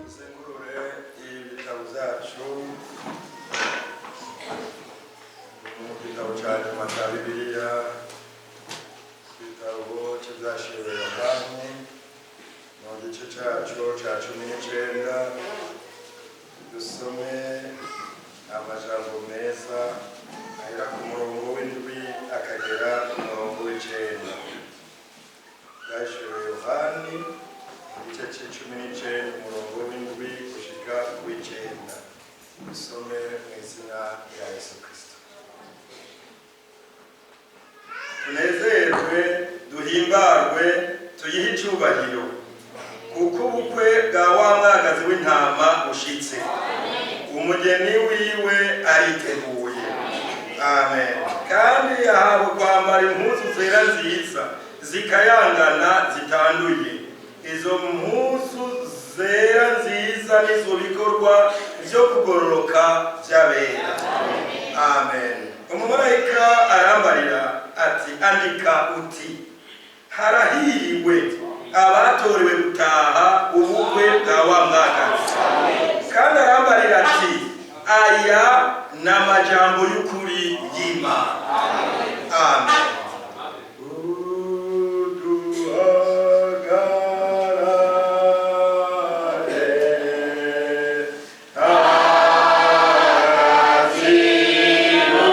Tuzengurure ibitabo byacu mu gitabo cya nyuma cya Bibiliya, igitabo cy'ibyashiriwe Yohani, mu gice cyacu cya 19, dusome amajambo meza ahera ku murongo w'indwi akagera ku murongo w'icenda. Byashiriwe Yohani, igice c'icumi n'icenda, umurongo w'indwi gushika w'icenda. Dusome mu izina rya Yesu Kristo. Tunezerwe, duhimbarwe, tuyihe icubahiro, kuko ubukwe bwa wa mwagazi w'intama bushitse, umugeni wiwe ariteguye. Amen. Kandi yahawe kwambara impuzu zera nziza zikayangana zitanduye. Izo mpuzu zera nziza nizo bikorwa vyo kugororoka vy'abera. Amen. Umumarayika arambarira ati: "Andika uti: harahiriwe abatorewe gutaha ubukwe bwa wa mwagazi." Kandi arambarira ati: "Aya ni amajambo y'ukuri y'Imana." Amen. Uduhagarare hafi mukiza.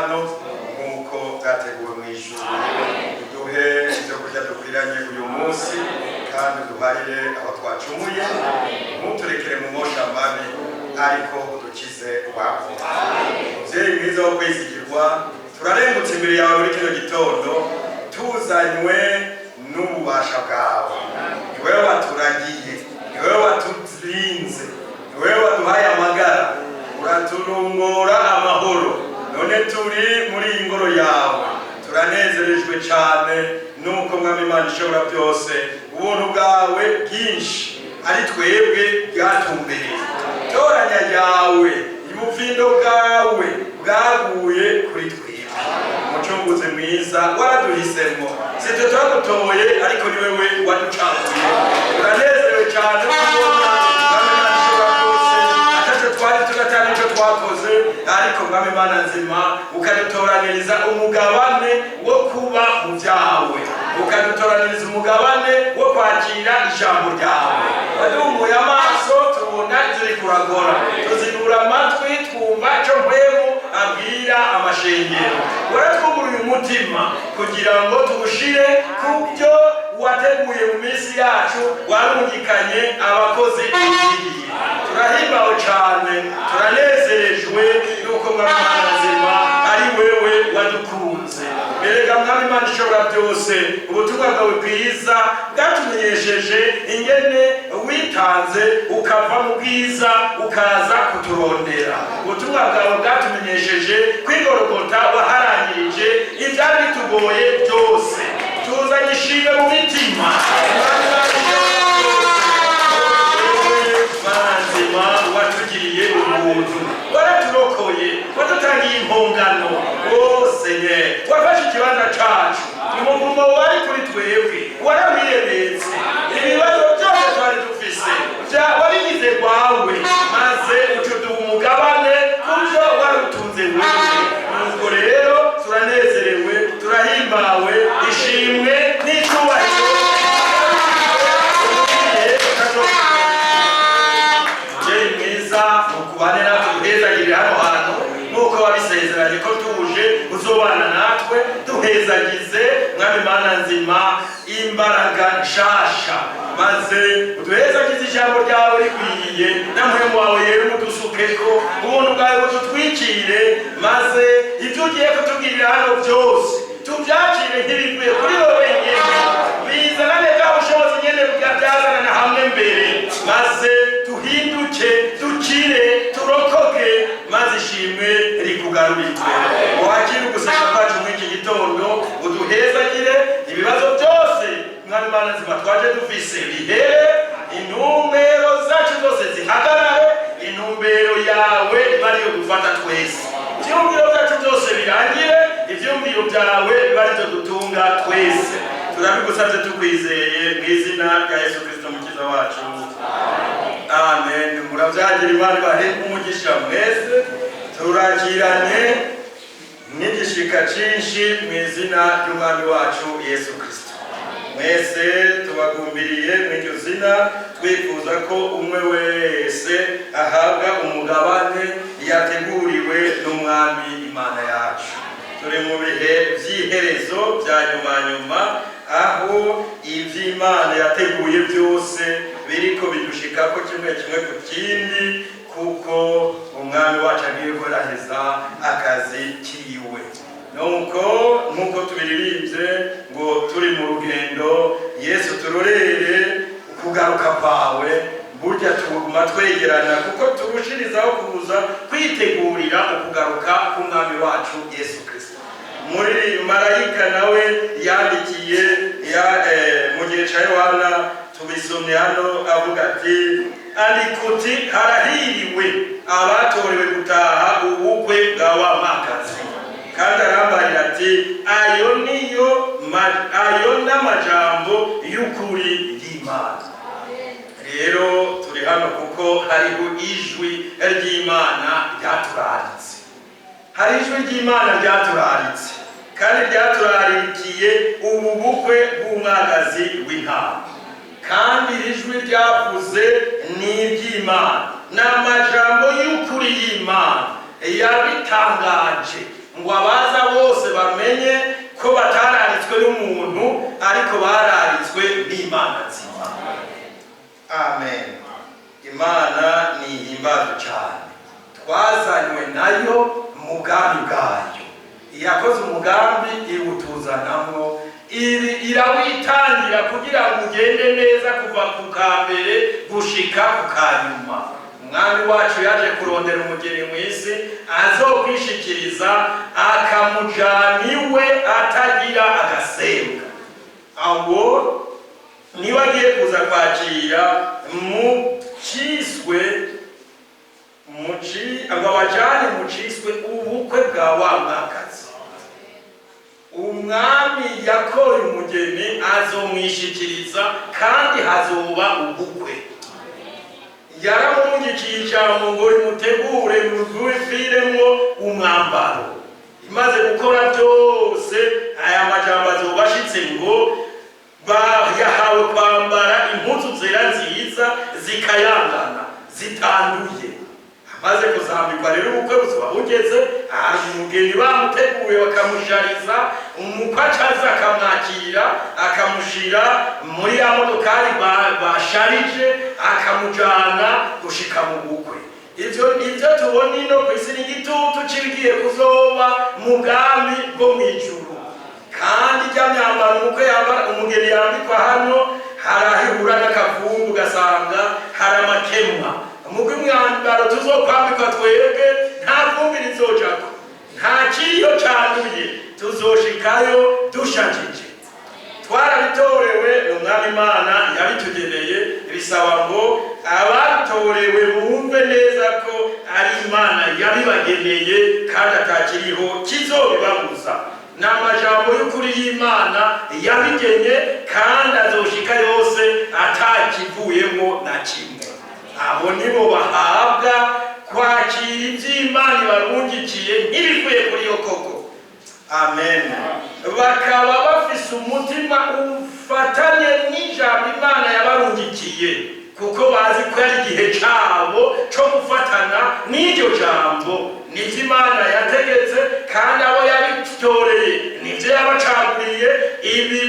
hano nk'uko byateguwe mu ijuru. Uduhe ibyo kurya dukwiranye uyu munsi, kandi uduharire aho twacumuye. Ntuturekere mu mosha mabi, ariko udukize uwawe. Mubyeyi mwiza wo kwizigirwa, turarengutse imbere yawe muri kino gitondo tuzanywe n'ububasha bwawe. Ni wowe waturagiye, ni wowe waturinze, ni wowe waduhaye amagara, uraturungura amahoro. None turi muri iyi ngoro yawe, turanezerejwe cyane nuko, Mwami Imana ishobora byose, ubuntu bwawe bwinshi ari twebwe bwatumbereye. Toranya ryawe, ubufindo bwawe bwaguye kuri twebwe. Umucunguzi mwiza, waraduhisemo. Si twe twagutoye, ariko ni wewe waducaguye. Turanezerewe cyane kubona, Mwami Imana ishobora byose, ataco twari tugatanga icyo twakoze, ariko Mwami Imana nzima, ukadutoraniriza umugabane wo kuba mu byawe, ukadutoraniriza umugabane wo kwakira ijambo ryawe. Waduhumuye amaso tubona ibyo uriko urakora, tuzibura amatwi twumva icyo Mpwemu abwira amashengero. Waratwuguruye umutima kugira ngo tuwushire ku byo wateguye mu minsi yacu, warungikanye abakozi bizigiye. Turahimbawe cyane, turanezerejwe nuko, Mwami Imana nzima, ari wewe wadukunze. Erega Mwami Imana ishobora byose, ubutumwa bwawe bwiza bwatumenyesheje ingene witanze ukava mu bwiza ukaza kuturondera. Ubutumwa bwawe bwatumenyesheje kwigorogota waharangirije ibyari bitugoye byose. Tuzanye ishimwe mu mitima. Mwami Imana ishobora byose, Mana nzima, watugiriye ubuntu, waraturokoye, wadutangiye impongano wose nye, wafashe ikibanza cacu. Umuvumo wari kuri twebwe warawiremetse. Ibibazo byose twari dufise wabigize rwawe, maze ucuduha umugabane kubyo wari utunze wewe. Nuko rero turanezerewe, turahimbawe. Ishimwe n'icyubahiro. Mubyeyi mwiza, nukubane natwe, duhezagirire hano hantu nk'uko wabisezeranye ko tuje uzobana natwe. Duhezagize, Mwami Mana nzima, imbaraga nshasha, maze uduhezagize ijambo ryawe rikwiriye, na Mpwemu wawe yera umudusukeko, ubuntu bwawe budutwikire, maze ibyo ugiye kutubwirira hano byose tubyakire nk'ibivuye kuri wowe wenyine, bizanane bwa bushobozi nyene byazanana hamwe mbere, maze duhinduke, dukire, turokoke, maze ishimwe rikugarurirwe. Wakire ugusenga kwacu muri iki gitondo, uduhezagire. Ibibazo byose, Mwami Mana nzima, twaje dufise bihere, intumbero zacu zose zihagarare, intumbero yawe iba ariyo dufata twese. Ivyumviro byacu byose birangire, ivyumviro byawe biba arivyo dutunga twese. Turabigusabye tukwizeye mu izina rya Yesu Kristo Mukiza wacu, amen. Muravyagira, Imana ibahe umugisha mwese. Turakiranye n'igishika cinshi mu izina ry'Umwami wacu Yesu Kristo. Mwese tubagumbiriye mu iryo zina, twifuza ko umwe wese ahabwa umugabane yateguriwe n'Umwami Imana yacu. Turi mu bihe vy'iherezo bya nyuma nyuma, aho ivy'Imana yateguye byose biriko bidushikako kimwe kimwe ku kindi, kuko Umwami wacu agiye guheraheza akazi kiwe. Nuko nk'uko tubiririmbye ngo turi mu rugendo, Yesu turorere kugaruka kwawe, burya tuguma twegerana kuko turushirizaho kuza kwitegurira ukugaruka k'Umwami wacu Yesu Kristo. Muri marayika nawe yandikiye ya, mu gihe cya Yohana, tubisomye hano, avuga ati: "Andika uti: harahiriwe abatorewe gutaha ubukwe bwa wa Mwagazi." Kandi arambarira ati: "Ayo niyo ayo n'amajambo y'ukuri y'Imana." Rero turi hano kuko hariho ijwi ry'Imana ryaturaritse. Hari ijwi ry'Imana ryaturaritse, kandi ryaturarikiye ubu bukwe bw'Umwagazi w'Intama. Kandi iri jwi ryavuze ni iry'Imana, ni amajambo y'ukuri y'Imana yabitangaje. Ngo abaza bose bamenye ko batararitswe n'umuntu, ariko bararitswe n'Imana nzima. Amen. Imana nihimbazwe cyane. Twazanywe nayo mu bwami bwayo. Iyakoze umugambi iwutuzanamwo, iri irawitangira kugira ngo ugende neza kuva ku ka mbere gushika ku ka nyuma. Umwami wacu yaje kurondera umugeni mu isi azokwishikiriza akamujana iwe atagira agasembwa. Abo niba agiye kuza kwakira mu ciswe muci, ngo abajane mu ciswe ubukwe bwa wa mwakazi. Umwami yakoye umugeni azomwishikiriza, kandi hazoba ubukwe. Yaramumugikiye ijambo ngo rimutegure muviremwo umwambaro. Imaze gukora byose, aya majambo azoba ashitse ngo yahawe kwambara impuzu zera nziza zikayangana zitanduye. Amaze kuzambikwa rero, ubukwe buzoba bugeze. Hari umugeni bamuteguye, bakamushariza, umukwe acaza akamwakira, akamushira muri ya modokari basharije, akamujana gushika mu bukwe. Ivyo tubona ino ku isi ni igitutu c'ibigiye kuzoba mu bwami bwo mw'ijuru. Kandi rya myambaro umukwe yambara, umugeni yambikwa hano, hari aho ihura n'akavumbi, ugasanga hari amakemwa. Umugwi mwambaro tuzokwambikwa twebwe nta vumbi rizojako, nta kiriyo canduye, tuzoshikayo dushajije. Twarabitorewe ni Umwami Imana yabitugeneye. Bisaba ngo ababitorewe bumve neza ko ari Imana yabibageneye kandi atakiriho kizobibabuza. Ni amajambo y'ukuri y'Imana yabigenye, kandi azoshika yose atakivuyemo na kimwe. Abo nibo bahabwa kwakira iby'Imana ibarungikiye nk'ibivuye kuri yo koko. Amen. Bakaba bafise umutima ufatanye n'ijambo Imana yabarungikiye, kuko bazi ko ari igihe cabo co gufatana n'iryo jambo. Nivyo Imana yategetse, kandi abo yabitoreye nivyo yabacaguriye. Ibi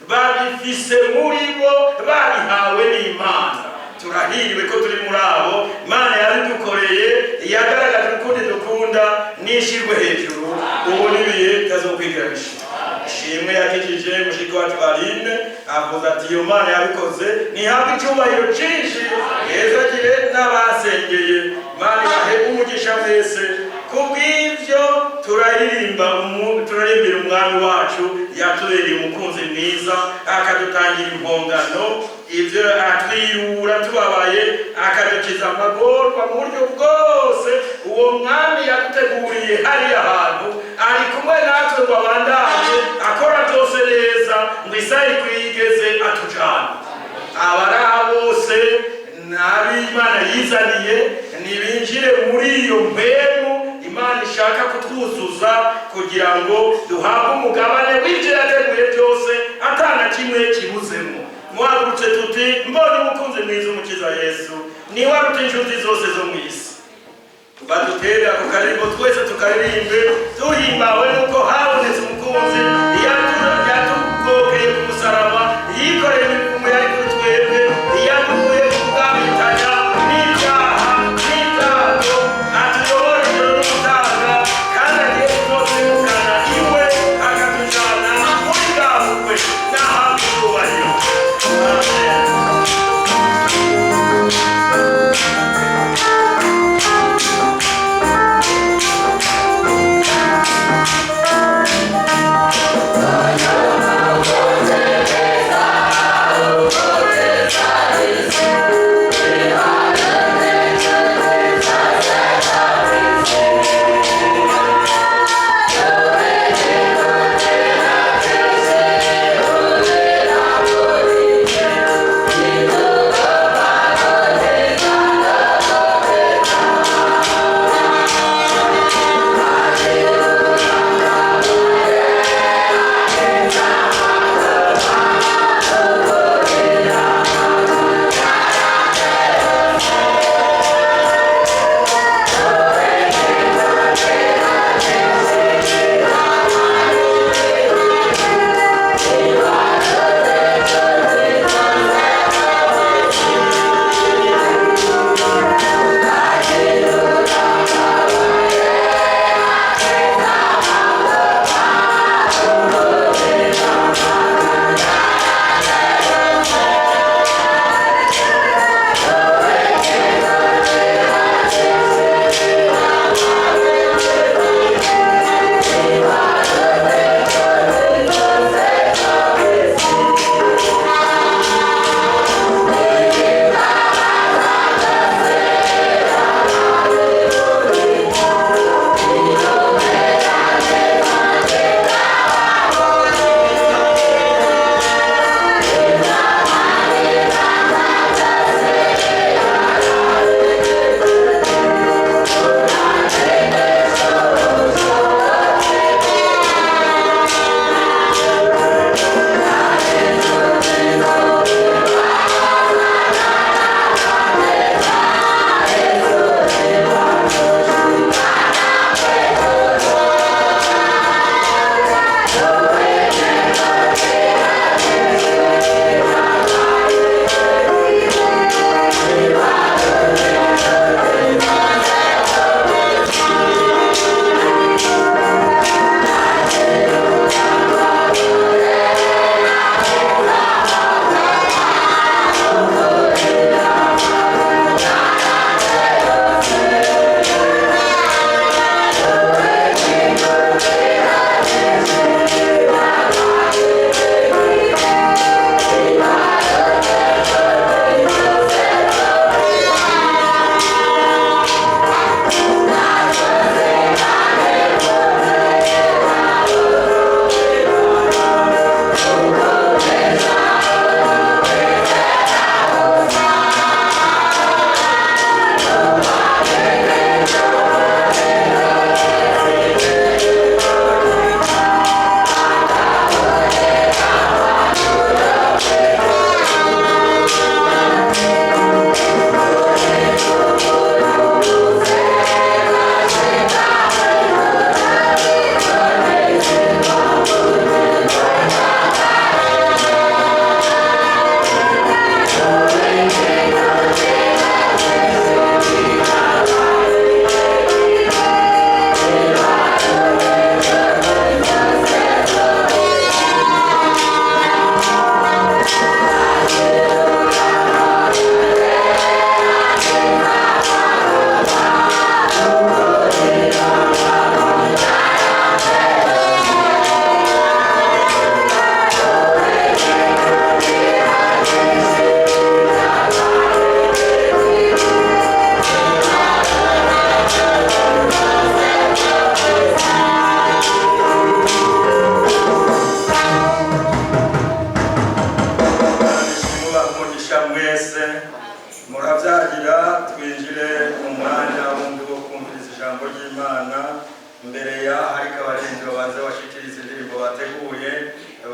babifise muri bo, babihawe n'Imana. Turahiriwe ko turi muri abo Imana yabidukoreye, yagaragaje ukundi dukunda. Nishirwe hejuru ubu n'ibihe bitazokwigira bishira. Ishimwe yakijije mushiki wacu Aline, avuze ati iyo Mana yabikoze ntihabwe icyubahiro cyinshi. Hezagire n'abasengeye. Imana ibahe umugisha mwese. Kubw'ivyo turaririmba, turarimbira Umwami wacu yatubereye umukunzi mwiza, akadutangira impongano, ivyo atwirura tubabaye, akadukiza amagorwa mu buryo bwose. Uwo mwami yaduteguriye hariya hantu ari kumwe natwe ngo abandanye akora byose neza, ngo isaha ikwigeze atujana. Abari bose n'ab'Imana yizaniye nibinjire muri iyo mpemu Imana ishaka kutwuzuza, kugira ngo duhabwe umugabane w'ibyo yateguye byose atana kimwe kibuzemo. Mwagurutse tuti: mbonye umukunzi mwiza, Umukiza Yesu, niwe aruta inshuti zose zo mu isi. Badutere ako karirimbo, twese tukaririmbe duhimbawe nuko habonetse umukunzi yatugokeye ku musaraba, yikoreye imivumo yari kuri twebwe, yadukuye ku bwabitanya n'ibyaha n'ibyago, atuyobora ijoro n'umutaga, kandi agiye kuzotwimukana iwe, akatujana muri bwa bukwe n'ahabwa icyubahiro. Amen.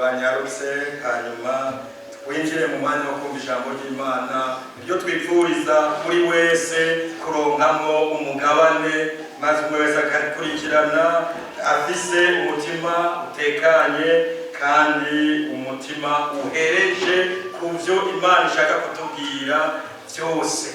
Banyarutse, hanyuma twinjire mu mwanya wo kumva ijambo ry'Imana, iryo twipfuriza buri wese kuronkamwo umugabane, maze umwe wese akarikurikirana afise umutima utekanye kandi umutima uhereje ku byo Imana ishaka kutubwira byose.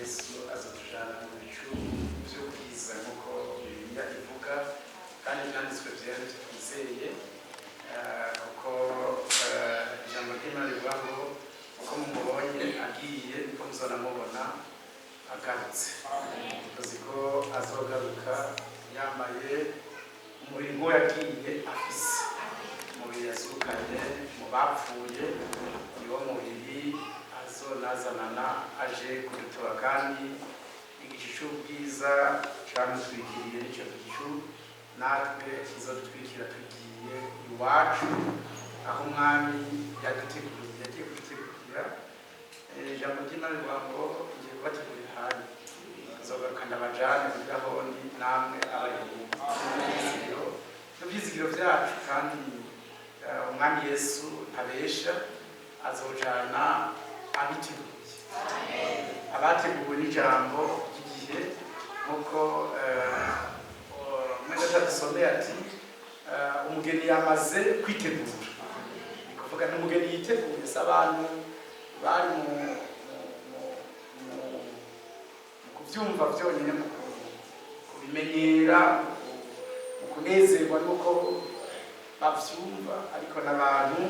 Yesu azotujana mu bicu vy'ubwiza nk'uko Bibiliya ivuga, kandi ivyanditswe vyera nivyo twizeye, kuko ijambo ry'Imana rivuga ngo uko mumubonye agiye niko muzonamubona agarutse. Tuzi ko azogaruka yambaye umubiri nk'uwo yagiye afise, umubiri yazukanye mu bapfuye, niwo mubiri azonazanana aje kudutora. Kandi igicu c'ubwiza camutwikiriye, nico gicu natwe kizodutwikira tugiye iwacu aho Umwami yaduteguriye, yagiye kudutegurira. Ijambo ry'Imana rivuga ngo ngiye kubategurira ahandi, nzogaruka ndabajane kugira aho ndi namwe abari. Ibyizigiro, ibyizigiro byacu. Kandi Umwami Yesu ntabesha, azojana abiteguye, abateguwe n'ijambo ry'igihe, nk'uko mwene dusomeye ati umugeni yamaze kwitegura. Ni kuvuga ni umugeni yiteguye, si abantu bari mu kubyumva byonyine, mu kubimenyera, mu kunezerwa nuko bavyumva, ariko n'abantu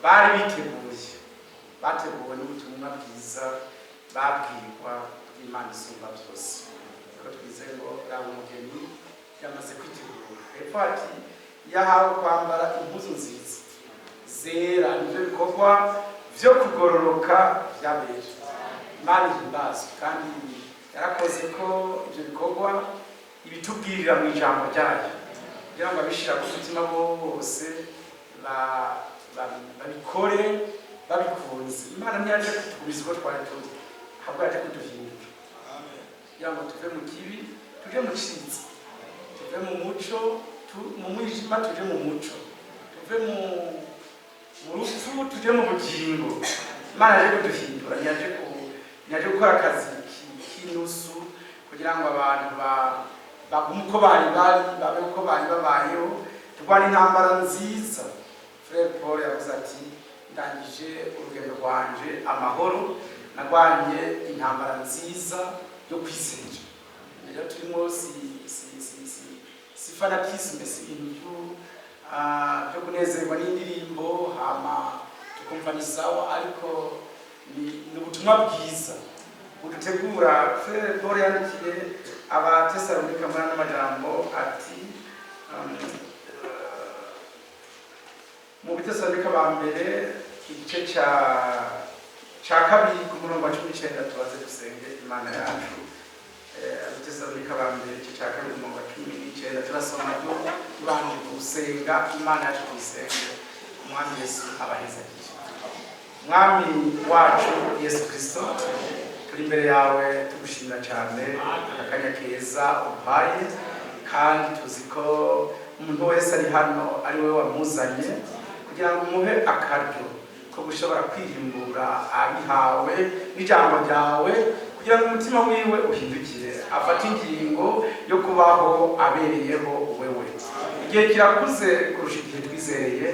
bari biteguye, bateguwe n'ubutumwa bwiza babwirwa bw'Imana isumba byose. Rero twizeye ngo yaba umugeni yamaze kwitegura. Hepfo ati yahawe kwambara impuzu nziza zera, nivyo bikorwa vyo kugororoka vyabera. Imana ihimbazwe, kandi yarakoze ko ivyo bikorwa ibitubwirira mu ijambo ryayo, kugira ngo abishira ku mutima bose babikore babikunze. Imana ntiyaje kutugumiza uko twari turi, ahubwo yaje kuduhindura kugira ngo tuve mu kibi tuje mu ciza, tuve mu muco mu mwijima tuje mu muco, tuve mu rupfu tuje mu bugingo. Imana yaje kuduhindura, ntiyaje gukora akazi k'inusu kugira ngo abantu bagume uko bari bari, babe uko bari babayeho. Turwana intambara nziza. Frère Paul yavuze ati ndangije urugendo rwanje amahoro, narwanye intambara nziza yo kwizera. Rero turimo si fanatisme, si ibintu byo kunezerwa n'indirimbo hama tukumva ni sawa, ariko ni ubutumwa bwiza budutegura. Frère Paul yandikiye Abatesalonika muri ano majambo ati mu Bitesalonika ba mbere igice ca kabiri ku murongo wa 19. Tubaze dusenge Imana yacu. Abatesalonika ba mbere igice ca kabiri, umurongo wa 19, turasoma ryo tubanje gusenga Imana yacu. Tuyisenge. Umwami Yesu abahezagire. Mwami wacu Yesu Kristo, turi imbere yawe tugushimira cyane aka kanya keza uduhaye, kandi tuzi ko umuntu wese ari hano ari wowe wamuzanye kugira ngo umuhe akaryo ko gushobora kwirimbura abihawe n'ijambo ryawe, kugira ngo umutima wiwe uhindukire, afate ingingo yo kubaho abereyeho wewe. Igihe kirakuze kurusha igihe twizeye.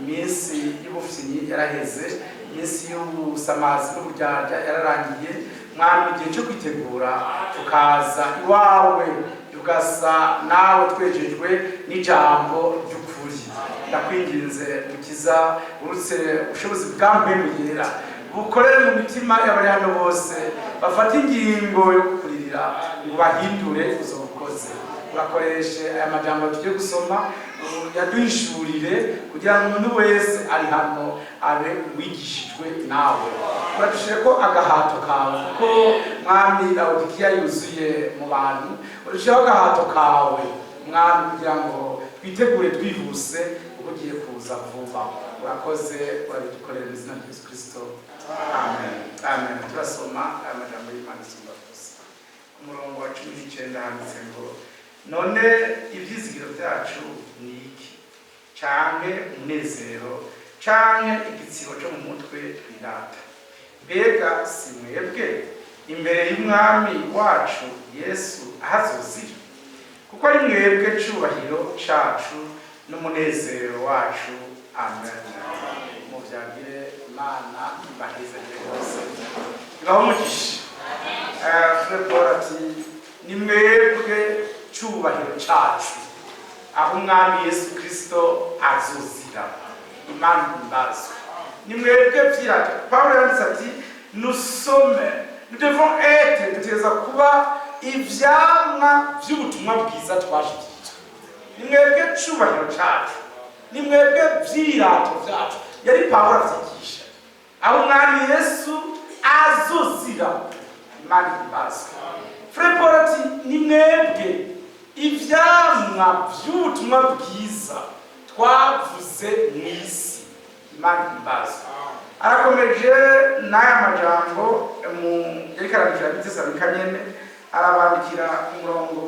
Iminsi y'ubufyinyi yaraheze, iminsi y'ubusamazi n'uburyarya yararangiye. Mwami, igihe cyo kwitegura tukaza iwawe, tugasa nawe, twejejwe n'ijambo ry'ukuri. Ndakwinginze Mukiza, urutse ubushobozi bwa Mpwemu Yera bukorere mu mitima y'abari hano bose, bafate ingingo yo kukuririra ngo bahindure. Uzobukoze, urakoreshe aya majambo tugiye gusoma, yaduhishurire kugira ngo umuntu wese ari hano abe wigishijwe nawe. Uradushire ko agahato kawe, kuko Mwami Lawodikiya yuzuye mu bantu. Urushireho agahato kawe Mwami, kugira ngo twitegure twihuse kuko ugiye kuza vuba. Urakoze, urabidukorera mu izina rya Yesu Kristo, amen, amen. Turasoma aya majambo y'Imana isumba byose. Ku murongo wa 19 handitse ngo none ibyizigiro byacu ni iki, canke umunezero, canke igitsibo cyo mu mutwe twirata? Mbega si mwebwe imbere y'Umwami wacu Yesu ahazozira? Kuko ari mwebwe cubahiro cacu n'umunezero wacu. Amen. Muvyagire. Imana ibahezagire rwose, ibahe umugisha. Frère Paul ati: "Ni mwebwe cubahiro cacu aho Umwami Yesu Kristo azozira." Imana ihimbazwe. Ni mwebwe vyirato. Pawulo yanditse ati: "Nous sommes, nous devons être", dutegereza kuba ivyamwa vy'ubutumwa bwiza twashikirijwe. Ni mwebwe cubahiro cacu, ni mwebwe vyirato vyacu. Yari Pawulo avyigisha aho Umwami Yesu azozira. Imana ihimbazwe. Frère Paul ati: "Ni mwebwe ivyamwa vy'ubutumwa bwiza twavuze mu isi." Imana ihimbazwe. Arakomeje n'aya majambo mu yariko arandikira Abitesalonika nyene, arabandikira ku murongo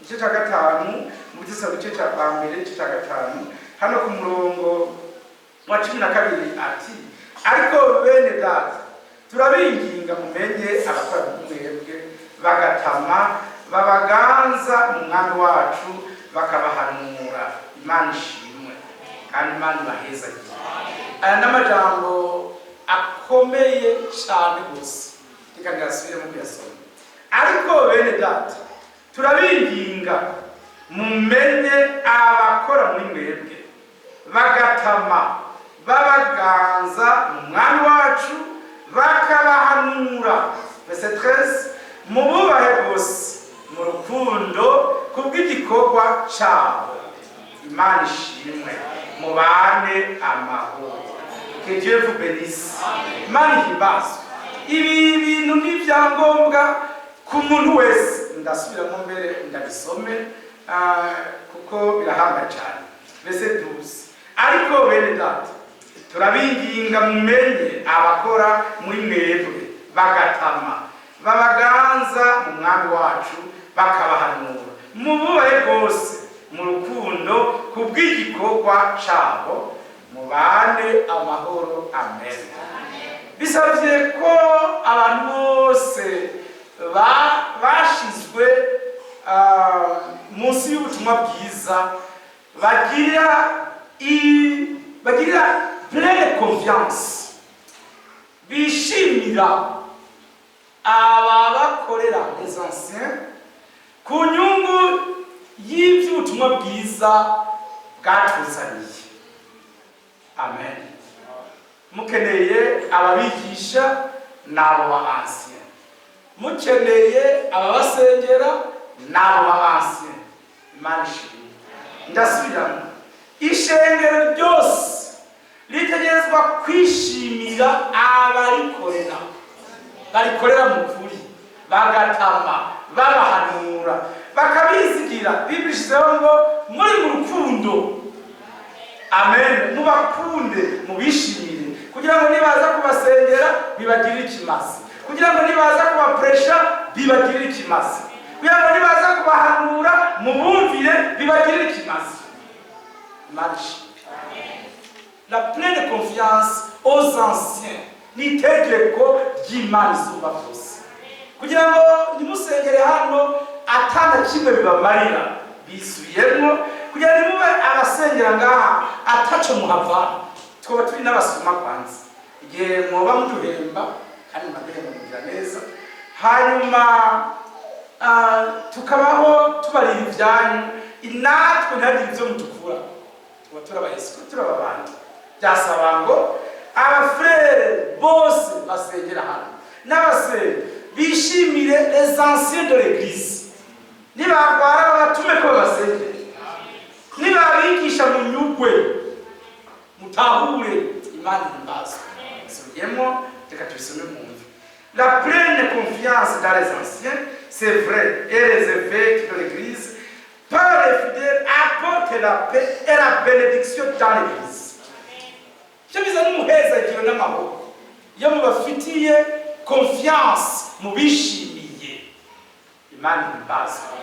igice cya gatanu, mu Bitesalonike cya mbere igice cya gatanu, hano ku murongo wa 12 ati: "Ariko bene data, turabinginga mumenye abakora mwebwe bagatama, babaganza mu Mwami wacu, bakabahanura." Imana ishimwe kandi Imana ibahezagire. Aya n'amajambo akomeye cyane gusa, reka ndayasubiremo kuyasoma. "Ariko bene data, turabinginga mumenye abakora muri mwebwe bagatama, babaganza mu Mwami wacu, bakabahanura." Verset 13: "Mububahe bose mu rukundo kubw'igikorwa cyabo." Imana ishimwe. Mubane amahoro. Que Dieu vous bénisse. Imana ihimbazwe. Ibi bintu ni ibyangombwa ku muntu wese. Ndasubiramo mbere ndabisome, kuko birahambaye cyane. Verset 12: "Ariko bene data, turabinginga mumenye abakora muri mwebwe bagatama, babaganza mu Mwami wacu, bakabahanura. Mububahe rwose mu rukundo kubw'igikorwa cabo. Mubane amahoro." Amen. Bisabye ko abantu bose bashizwe munsi y'ubutumwa bwiza bagira pleine confiance, bishimira ababakorera, les anciens, ku nyungu y'iby'ubutumwa bwiza bwatuzaniye. Amen. Mukeneye ababigisha, ni abo ba anciens. Mukeneye ababasengera, ni abo ba anciens. Imana ishimwe. Ndasubiramo: ishengero ryose ritegerezwa kwishimira abarikorera, barikorera mu kuri, bagatama, babahanura, bakabizigira. Bibishizeho ngo muri mu rukundo. Amen. Mubakunde, mubishimire, kugira ngo nibaza kubasengera bibagirire ikimazi, kugira ngo nibaza kubapresha bibagirire ikimazi, kugira ngo nibaza kubahanura mubumvire, bibagirire ikimazi. Imana ishimwe. La pleine confiance aux anciens ni itegeko ry'Imana isumba byose, kugira ngo ntimusengere hano atana kimwe bibamarira. Bisubiyemo: kugira ngo ntimube abasengera ngaha ataco muhavana. Twaba turi n'abasuma kwanza igihe mwoba muduhemba, kandi muraduhemba mugira neza, hanyuma tukabaho tubarira ibyanyu, natwe ntihagire ibyo mutukura, tuba turabayesu, turababandi. Byasaba ngo abafurere bose basengera hano n'abasere bishimire les anciens de l'église. Nibagwara babatume ko babasengere, nibabigisha munyugwe, mutahure. Imana ihimbazwe. Subiyemo, reka tubisome mwumve. La pleine confiance dans les anciens, c'est vrai, et les évêques de l'église, par les fidèles, apporte la paix et la bénédiction dans l'église. Icyo bizana umuhezagiro n'amahoro iyo mubafitiye confiance, mubishimiye. Imana ihimbazwe.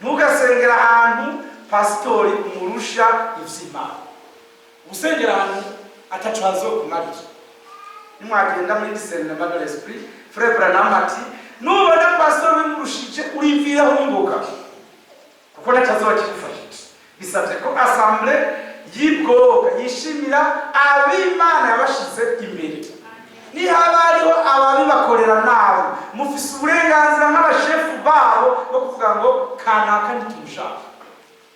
Ntugasengera ahantu pasitori umurusha ivy'Imana, usengera ahantu ataco hazokumarira. Nimwagenda muri discernement de l'esprit, Frère Branham ati: "Nubona pasitori bimurushije, uriviraho n'ingoga, kuko ntacazoba kigufashije." Bisabye ko assemblée y'ibwoga yishimira ab'Imana yabashize imbere. Nihaba hariho ababibakorera nabi, mufise uburenganzira nk'abashefu. bwo kuvuga ngo kanaka ntitumushaka,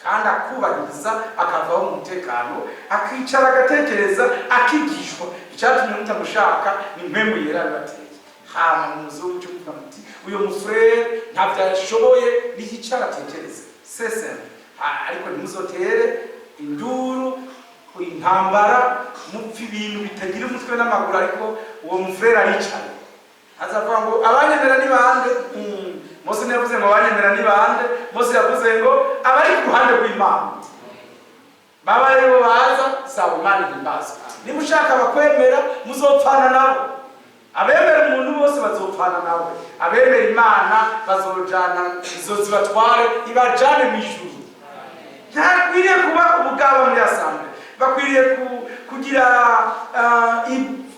kandi akubahiriza, akavaho mu mutekano, akicara, agatekereza, akigishwa icyatumye mutamushaka. Ni Mpwemu Yera bibateye. Hama muzungu cyo kuvuga muti uyu mufurere ntabyo yashoboye, niyicara atekereze seseme. Ariko ntimuzotere induru, intambara, mupfa ibintu bitagira umutwe n'amaguru. Ariko uwo mufurere aricaye, azavuga ngo abanyemera ni bande? Mose ntiyavuze ngo abanyemera ni bande. Mose yavuze ngo abari ku ruhande rw'Imana baba aribo baza. Saba Imana ihimbazwe. Niba ushaka abakwemera, muzopfana nabo. Abemera umuntu bose bazopfana nawe, abemera Imana bazojana, izo zibatware, ibajane mu ijuru. Ntakwiriye kuba ubugaba muri assemblée. Bakwiriye kugira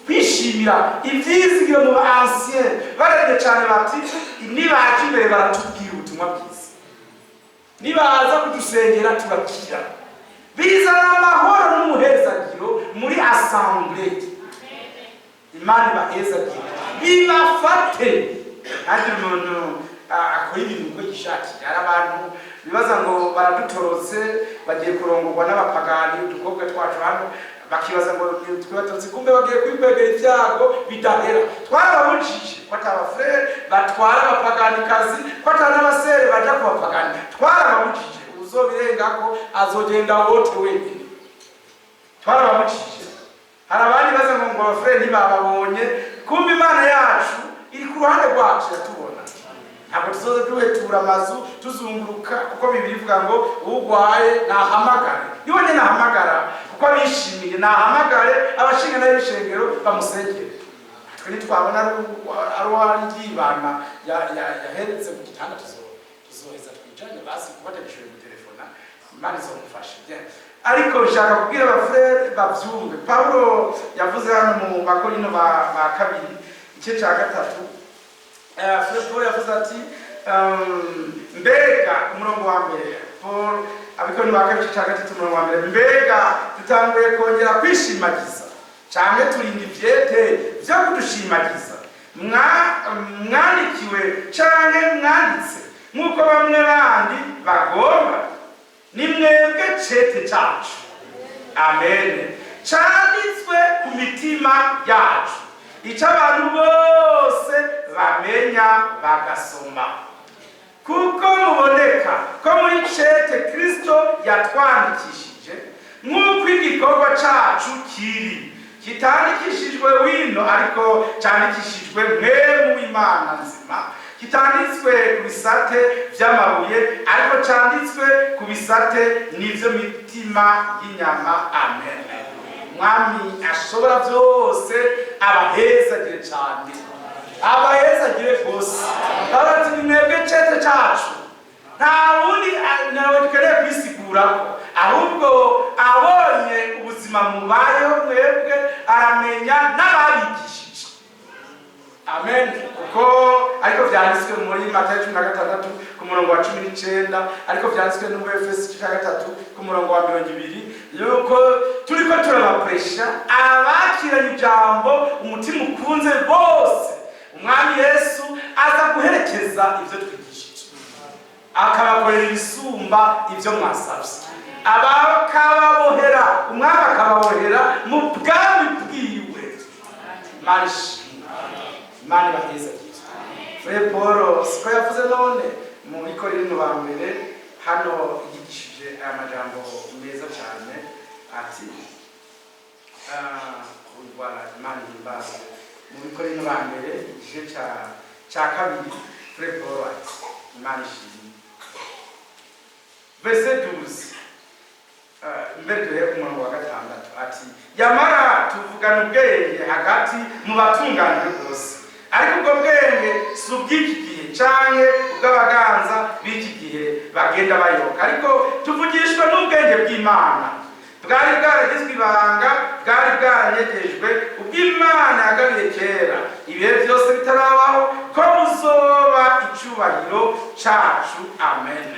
kwishimira ivyizigiro mu ba ancien. Barebye cyane bati nibaje imbere baratubwira ubutumwa bwiza, nibaza kudusengera turakira, bizana amahoro n'umuhezagiro muri assemblée. Imana ibahezagire, bibafate. Ntagire umuntu akora ibintu uko yishakiye. Hari abantu bibaza ngo baradutorotse, bagiye kurongorwa n'abapagani, udukobwa twacu hano, bakibaza ngo twe batorotse, kumbe bagiye kwikwegera ibyago bidahera. Twarababujije ko ata ba frères batwara abapaganikazi, ko ata n'aba sœurs baja ku bapagani. Twarababujije. Uzobirengako azogenda wote wenyine. Twarababujije. Hari abandi baza ngo aba frères ntibababonye, kumbe Imana yacu iri ku ruhande rwacu, iratubona. Ntabwo tuzoza duhetura amazu tuzunguruka, kuko Bibiri ivuga ngo ugwaye nahamagare. Niwe nyine ahamagara kuko abishimiye, nahamagare abashinga n'ab'ishengero bamusengere. Twe nitwabona ari uwaryibana yaheretse ku gitanda, tuzoheza twijane basi, kuba atagishoboye gutelefona. Imana izomufasha. Bien. Ariko nshaka kubwira aba frères bavyumve. Paulo yavuze hano mu Bakorino ba kabiri, igice cya gatatu. Frère Paul yavuze ati mbega, umurongo wa mbere, Paul, Abakorino ba kabiri, igice cya gatatu, umurongo wa mbere: "Mbega dutanguye kongera kwishimagiza, canke turinda ivyete vyo kudushimagiza mwandikiwe canke mwanditse, nk'uko bamwe bandi bagomba? Ni mwebwe cete cacu, amen, canditswe ku mitima yacu, icyo abantu bose bamenya bagasoma, kuko muboneka ko muri cete Kristo yatwandikishije, nk'uko igikorwa cacu kiri, kitandikishijwe wino, ariko candikishijwe Mpwemu w'Imana nzima, kitanditswe ku bisate vy'amabuye, ariko canditswe ku bisate n'ivyo mitima y'inyama." Amen. Mwami ashobora byose abahezagire cyane, abahezagire rwose. Ati ni mwebwe cete cacu, nta wundi nawe dukeneye kwisigurako. Ahubwo abonye ubuzima mubayeho mwebwe, aramenya n'ababigishije. Amen. Kuko ariko vyanditswe muri Matayo 16 ku murongo wa 19, ariko vyanditswe no muri Efeso igice cya gatatu ku murongo wa 20, yuko turiko turabapresha abakiranye ijambo umutima ukunze bose. Umwami Yesu aza guherekeza ivyo twigishije, akabakorera ibisumba ibyo mwasabye, abakababohera, umwami akababohera mu bwami bwiwe. Imana ishimwe, Imana ibahezagire. Frère Paul siko yavuze none mu Korinto ba mbere hano, yigishije aya majambo meza cyane ati voilà, Imana ihimbazwe. Mu Korinto ba mbere, igice cya kabiri, Frère Paul ati, Imana ishimwe, verset 12, mbere duhere ku murongo wa gatandatu, ati yamara tuvugana ubwenge hagati mu batunganijwe rwose, ariko ubwo bwenge si ubw'iki gihe canke ubw'abaganza b'iki gihe bagenda bayoka, ariko tuvugishwa n'ubwenge bw'Imana bwari bwaragizwe ibanga, bwari bwaranyegejwe, ubw'Imana yagabiye kera ibihe byose bitarabaho, ko buzoba icubahiro cacu. Amen.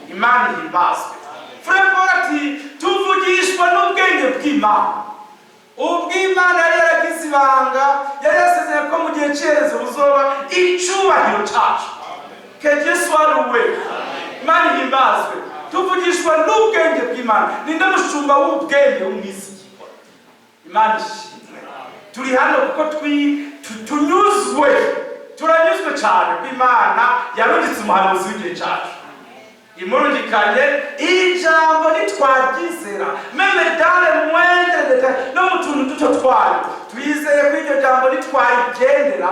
Imana ihimbazwe. Frère Paul ati tuvugishwa n'ubwenge bw'Imana, ubw'Imana yari yaragize ibanga, yari yasezeye ko mu gihe cy'iherezo buzoba icubahiro cacu. Que Dieu soit loué. Imana ihimbazwe. Tuvugishwa n'ubwenge bw'Imana. Ninde mushumba w'ubwenge w'umwizigirwa? Imana ishimwe. Turi hano kuko tunyuzwe, turanyuzwe cyane ko Imana yarungitse umuhanuzi w'igihe cyacu, imurungikanye ijambo. Nitwaryizera, même dans les moindres détails, no mu tuntu duto twayo, twizeye ko iryo jambo nitwarigendera,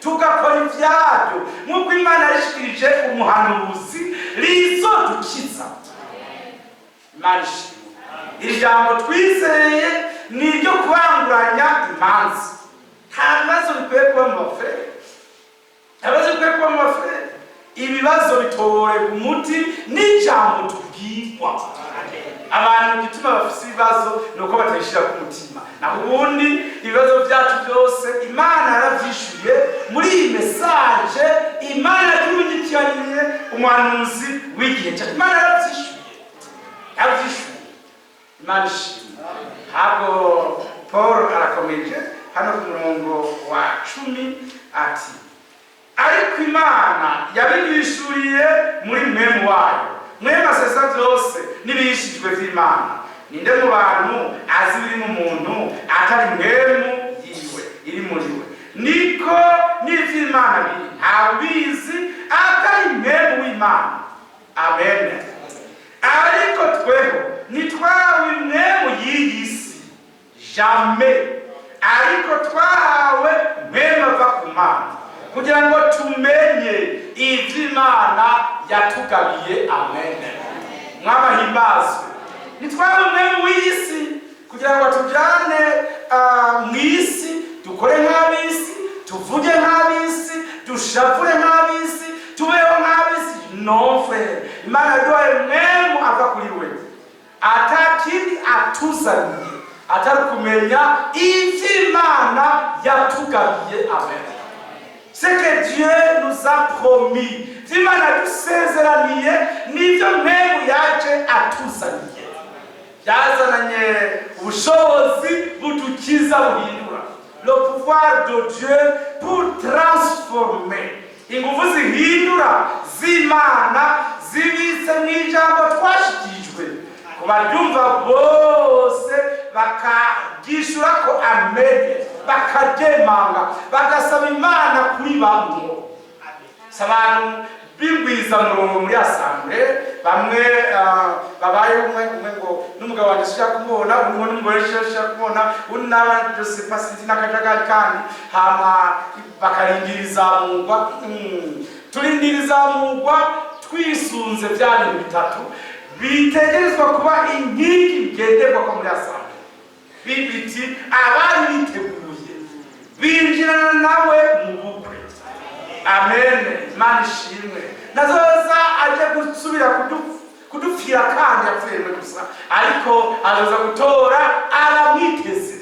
tugakora ivyaryo nk'uko Imana yarishikirije umuhanuzi, rizodukiza. Imana ishimwe. Iri jambo twizeye ni iryo kubanguranya imanza. Nta bibazo bikwiye kuba mu ba frères, nta bibazo bikwiye kuba mu ba frères. Ibibazo bitorerwa umuti n'ijambo tubwirwa. Abantu igituma bafise ibibazo ni uko batabishyira ku mutima, naho ubundi ibibazo byacu byose Imana yaravyishuye muri iyi message Imana yaturungikiraniye umuhanuzi w'igihe cyacu. Imana yaravyishuye, yaravyishuye. Imana ishimwe. Ntabwo Paul arakomeje hano ku murongo wa 10, ati: "Ariko Imana yabibishuriye muri Mpwemu wayo. Mpwemu asesa byose n'ibihishijwe vy'Imana. Ninde mu bantu azi ibiri mu muntu atari mpwemu yiwe iri muri we? Niko n'ivy'Imana biri, ntawubizi atari Mpwemu w'Imana." Amen. Ariko tweho ntitwahawe impwemu y'iyi si, jamais, ariko twahawe Mpwemu ava ku Mana, kugira ngo tumenye ivy'Imana yatugabiye. Amen. Mwamahimbazwe. Ntitwahawe mpwemu w'isi kugira ngo tujane mw'isi, dukore nk'ab'isi, tuvuge nk'ab'isi, dushavure nk'ab'isi, tubeho nk'ab'isi. Non, frère. Imana yaduhaye Mpwemu ava kuri we, atakindi atuzaniye atari kumenya ivy'Imana yatugabiye. Amen. Ce que Dieu nous a promis, vy'Imana yadusezeraniye, nivyo Mpwemu yaje atuzaniye. Byazananye ubushobozi budukiza, buhindura, le pouvoir de Dieu pour transformer. Ingufu zihindura z'Imana zibitse mu ijambo twashikirijwe. Ku baryumva bose, bakaryishura ko amen, bakaryemanga, bagasaba Imana kuri bamwe. Si abantu b'ingwizamurongo muri assemblée, bamwe babaye umwe umwe ngo n'umugabo wanjye sinshaka kumubona, undi ngo n'umugore sinshaka kumubona, undi n'abandi, je sais pas, sinzi n'akajagari. Kandi hama bakarindira izamugwa. Turindira izamugwa twisunze bya bintu bitatu bitegerezwa kuba inkingi ngenderwako muri assemblée. Bible iti: "Abari biteguye binjirana nawe mu bukwe." Amen. Imana ishimwe. Nazoza aje gusubira kudupfira kandi yapfuye gusa, ariko azoza gutora abamwiteze.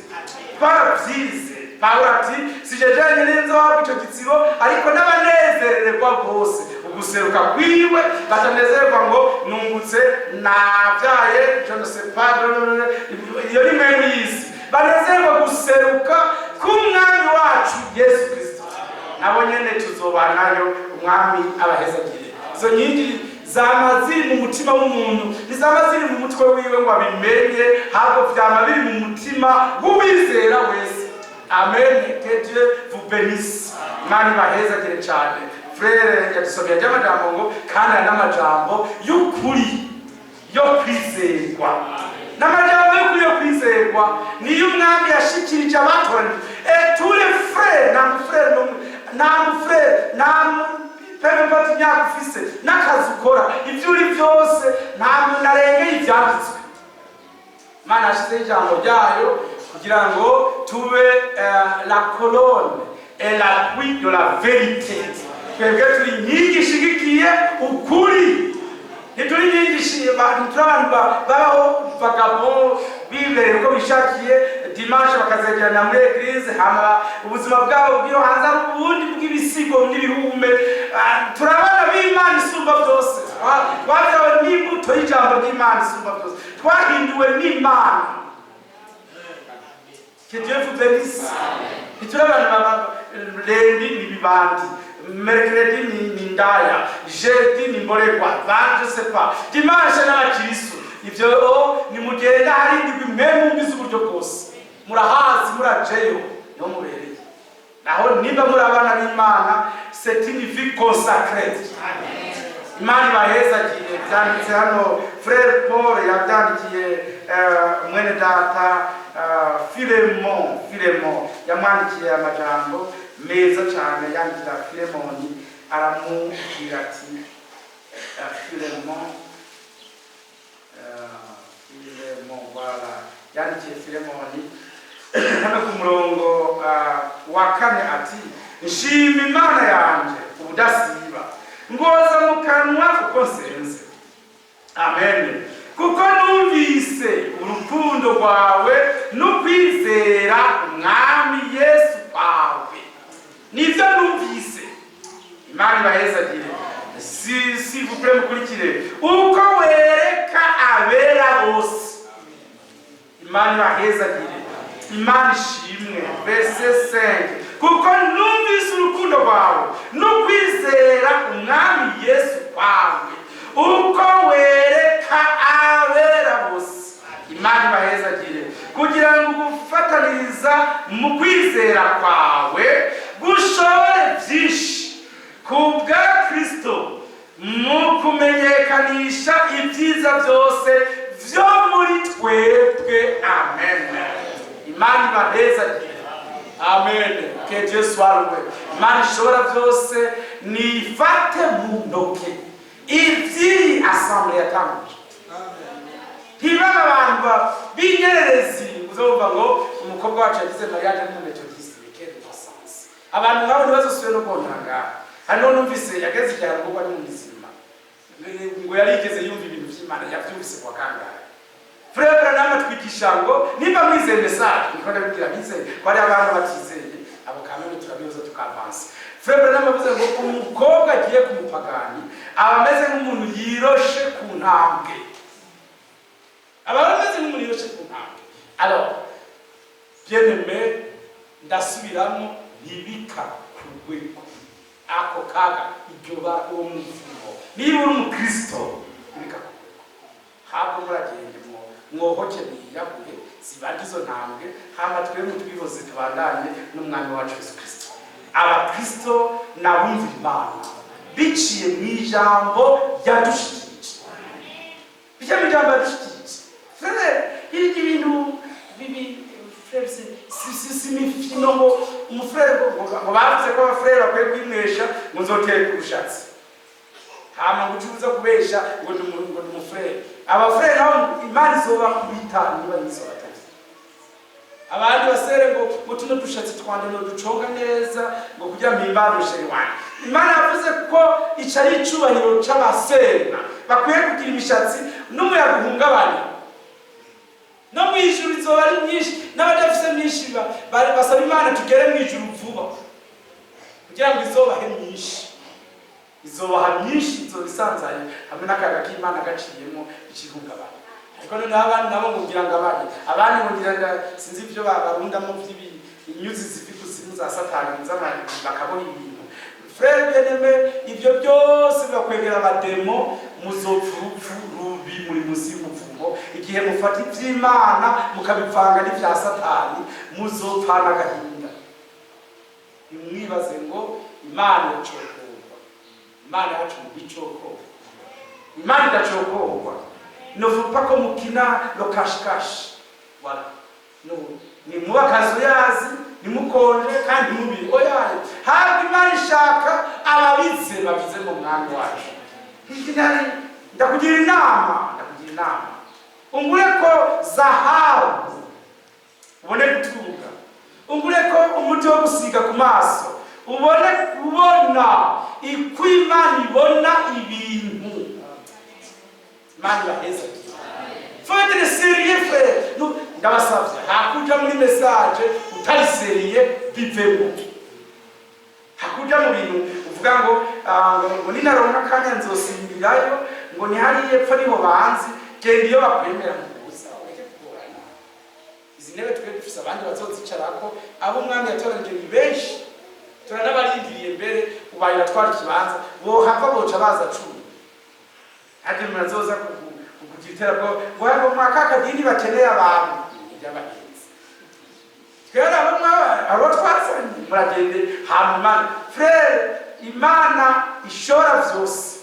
Twarabyize. Pawulo ati: "Si je jenyine nzohabwa ico gitsibo, ariko n'abanezererwa bose uguseruka kwiwe." Batanezerwa ngo nungutse, nabyaye, je ne sais pas, iyo ni mpwemu y'isi. Banezerwa guseruka k'Umwami wacu Yesu Kristo, nabo nyene tuzobanayo. Umwami abahezagire. Izo nkingi zama ziri mu mutima w'umuntu, ntizama ziri mu mutwe wiwe ngo abimenye, ahubwo vyama biri mu mutima w'uwizera wese. Amen. Que Dieu vous bénisse. Imana ibahezagire cyane. Frère yadusomeye ry'amajambo ngo kandi hari n'amajambo y'ukuri yo kwizerwa, n'amajambo y'ukuri yo kwizerwa niyo Umwami yashikirije abatoranije. Et tous les frères, nta mufrère n'umwe, nta mufrère, nta peu importe imyaka ufise n'akazi ukora, ibyo uri byose, nta muntu arengeye ibyanditswe. Imana yashyizeho ijambo ryayo kugira ngo tube la colonne et l'appui de la vérité. Twebwe turi inkingi ishigikiye ukuri, ntituri inkingi, ntituri abantu babaho vagabond, bibereye uko bishakiye, dimanche bakazegerana muri église, hama ubuzima bwabo bw'iyo hanze ari ubundi bw'ibisigo n'ibihume. Turi abana b'Imana isumba byose. Twabyawe n'imbuto y'ijambo ry'Imana isumba byose, twahinduwe n'Imana. Que Dieu vous bénisse. Ntituri abantu rendi n'ibibandi. Mercredi ni ndaya, jeudi ni mboregwa, je sais pas, dimanche n'abakirisu. Ivyo o nimugenda hari indwi mwe mumbize uburyo bwose murahazi, murajeyo niho mubereye. Naho nimba muri abana b'Imana, c'est une vie consacrée. Imana ibahezagire. Byanditse hano, frère Paul yabyandikiye mwene data Filemon. Filemon yamwandikiye amajambo meza cyane. Yandikira Filemoni aramubwira ati Filemon, Filemon, voilà, yandikiye Filemoni hano ku murongo wa 4 ati: "Nshima Imana yanje ubudasiba, ngoza mu kanwa uko nsenze, amen, kuko numvise urukundo rwawe n'ukwizera Umwami Yesu kwawe." Nibyo numvise. Imana ibahezagire. Si s'il vous plaît, mukurikire uko wereka abera bose. Imana ibahezagire, Imana ishimwe. Verset 5: "Kuko numvise urukundo rwawe n'ukwizera Umwami Yesu kwawe, uko wereka abera bose." Imana ibahezagire. "Kugira ngo gufataniriza mu kwizera kwawe gushobore byinshi ku bwa Kristo mu kumenyekanisha ibyiza byose byo muri twebwe." Amen. Imana ibahezagire. Amen. Que Dieu soit loué. Imana ishobora byose nifate mu ntoke iby'iyi assemblée yatanguje. Ntibabe abantu b'inyererezi. Uzumva ngo umukobwa wacu yagize mariage n'umumetodiste. Quel non-sens! Abantu nk'abo ntibazosubire no kongera ngaha. Hano numvise yageze igihe ngo ari mu mizima, ngo yarigeze yumva ibintu by'Imana. Yabyumvise kwa kangahe? Frère Branham atwigisha ngo nimba mwizeye message, niko ndabibwira bizeye, ko hari abantu batizeye, abo kameme turabihoza tukavansa. Frère Branham avuze ngo umukobwa agiye ku mupagani aba ameze nk'umuntu yiroshe ku ntambwe, aba ameze nk'umuntu yiroshe ku ntambwe. Alors, bien aimé, ndasubiramo, ntibikakugweko ako kaga, iryo bara, uwo muvumo. Niba uri umukristo, ntibikakugweko. Habwo muragende mwohoke, mwiyaguye, zibarye izo ntambwe, hama twebwe twihoze tubandanye n'Umwami wacu Yesu Kristo. Abakristo nabumvira Imana biciye mu ijambo ryadushikirije, biciye mu ijambo yadushikirije. Frère, ibi ibintu bibi, frère, si imikino ngo umufrère ngo bavuze ko abafrère bakwiye kwinywesha, ngo nzoteka urushatsi, hama ngo uce uza kubesha ngo ndi umufrère. Abafrère nabo Imana izobakubita niba nizobatari. Abandi basere ngo tuno dushatsi twanje ngo duconga neza, ngo kugira mpimbare umuchéri wanje. Imana yavuze ko ico ari icubahiro c'abasenga, bakwiye kugira imishatsi n'umuyaga uhungabanya. No mu ijuru izoba ari myinshi, n'abadafise myinshi basaba Imana tugere mu ijuru vuba kugira ngo izobahe myinshi. Izobaha myinshi, izoba isanzaye hamwe n'akayaga k'Imana gaciyemo ikihungabanya. Ariko noneho abandi nabo ngo ngira ngo abandi ngo ngira ngo sinzi ibyo barundamo by'ibi, inyuzi ziva ikuzimu za Satani bakaboha ibintu. Frère bien-aimé, ibyo byose bibakwegera abademo, muzopfa urupfu rubi muri munsi y'umuvumo. Igihe mufata iby'Imana mukabivanga n'ibya Satani, muzopfana agahinda. Ntimwibaze ngo Imana iracokorwa. Imana yacu nticokorwa, Imana idacokorwa. Ne faut pas ko mukina le cache-cache, voilà. No ni muba akazuyazi, ntimukonje kandi ntimubire. Oyaye, habwa Imana ishaka ababize babize mu Mwami wacu. Ndakugira inama, ndakugira inama: ungure ko zahabu ubone gutunga, ungure ko umuti wo gusiga ku maso ubone kubona iko Imana ibona ibintu. Imana ibaheza. Faut être sérieux, frère. Ndabasavye, hakuja muri message utari sérieux, bivemo. Hakuja mu bintu uvuga ngo ngo ninaronka akanya nzosimbirayo, ngo ni hariya epfo niho banzi. Genda iyo bakwemera mu busa, ureke kugorana. Izi ntebe twe dufise abandi bazozicarako, abo Umwami yatoranije ni benshi, turanabarindiriye mbere. Ubaye uratwara ikibanza, bohava boca baza 10. Hadi murazoza kugira iterabwoba ngo ngo mwaka akadini bakeneye abantu iby'abagenzi. Twebwe abo abo twazanye muragende. Hama frère, Imana ishora vyose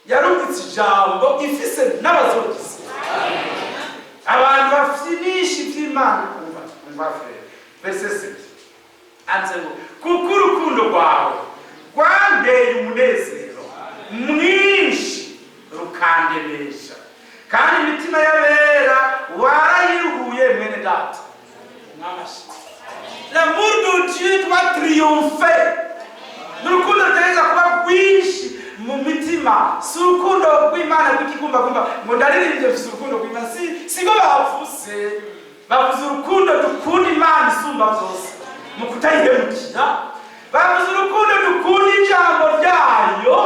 yarungitse ijambo ifise n'abazogize abantu bafyinisha ivy'Imana. Umva, umva frère, verset 7 anditse ngo: "Kuko urukundo rwawe rwanteye umunezero mwinshi rukandemesha, kandi imitima y'abera warayiruhuye." Mwene data, mwamashi, l'amour de Dieu doit triompher. Ni urukundo rutegereza kuba rwinshi mu mitima, si urukundo rw'Imana rw'ikigumbagumba ngo ndaririmbye mfise urukundo rw'Imana. Si siko bavuze. Bavuze urukundo dukunda Imana isumba byose mu kutayihemukira. Bavuze urukundo dukunda ijambo ryayo.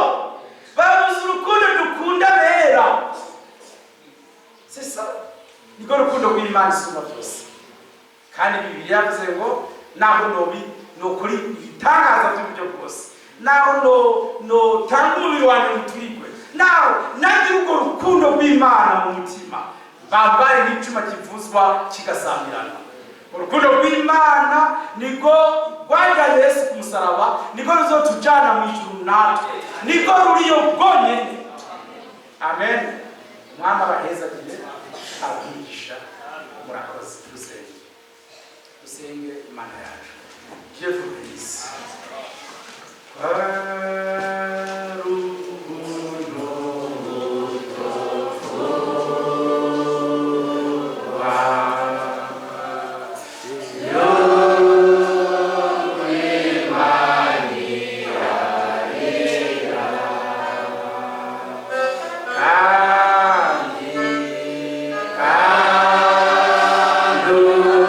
Bavuze urukundo dukunda bera. C'est ça, niko rukundo rw'Imana isumba byose. Kandi Bibiliya yavuze ngo naho nobi nokora ibitangaza by'uburyo bwose, naho no notanga umubiri wanjye muturigwe, naho nagira urwo rukundo rw'Imana mu mutima, bambare nk'icuma kivuzwa kigasamirana. Urukundo rw'Imana niko rwajyanye Yesu ku musaraba, niko ruzotujana mu ijuru natwe, niko ruriyo rwonyene. Amen. Umwami abahezagire, abigisha. Murakoze. Dusenge, dusenge Imana yacu. Dieu vous bénisse. Rukundo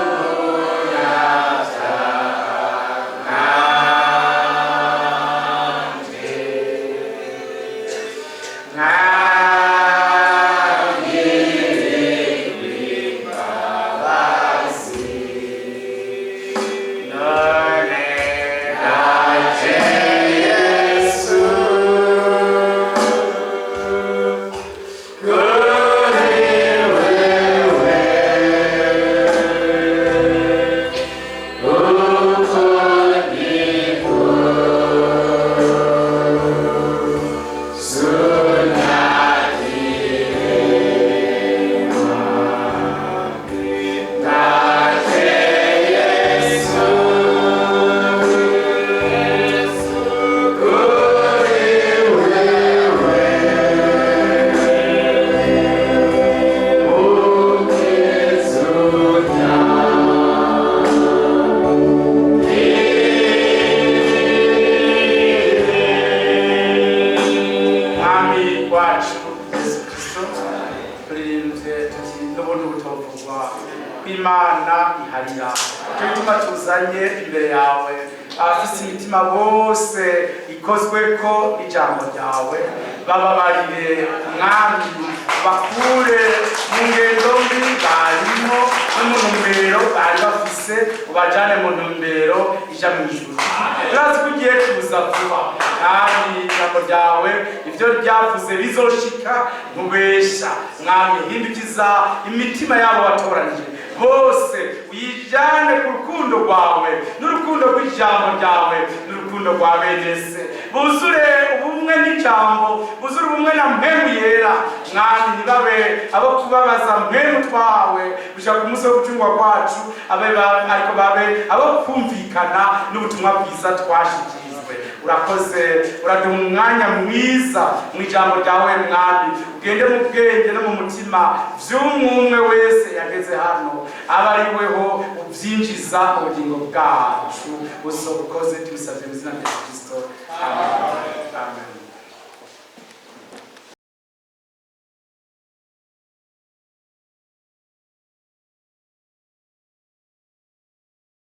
Mwami wacu Yesu Kristo, turirimbye tuti n'ubundi butovugwa kw'Imana iharira. Cyo gituma tuzanye imbere yawe abafise imitima bose ikozweko n'ijambo ryawe. Bababarire Mwami, bakure mu ngendo mbi barimo no mu ntumbero bari bafise, ubajane mu ntumbero ija mu ijuru. Turazi ko ugiye kuza vuba, kandi ijambo ryawe ibyo ryavuze bizoshika, ntubesha. Mwami, hindukiza imitima yabo watoranije bose, uyijyane ku rukundo rwawe n'urukundo rw'ijambo ryawe n'urukundo rwa bene se, buzure ubumwe n'ijambo, buzure ubumwe na Mpwemu Yera. Mwami, ntibabe abo kubabaza mpwemu twawe gushika ku munsi wo gucungwa kwacu, abe ariko babe abo kumvikana n'ubutumwa bwiza twashikirijwe. Urakoze, uraduha umwanya mwiza mu ijambo ryawe. Mwami, ugende mu bwenge no mu mutima vy'umwumwe wese yageze hano, aba ari weho ubyinjiza mu bugingo bwacu. Usokoze, tubisabye mu izina rya Kristo. Amen, amen.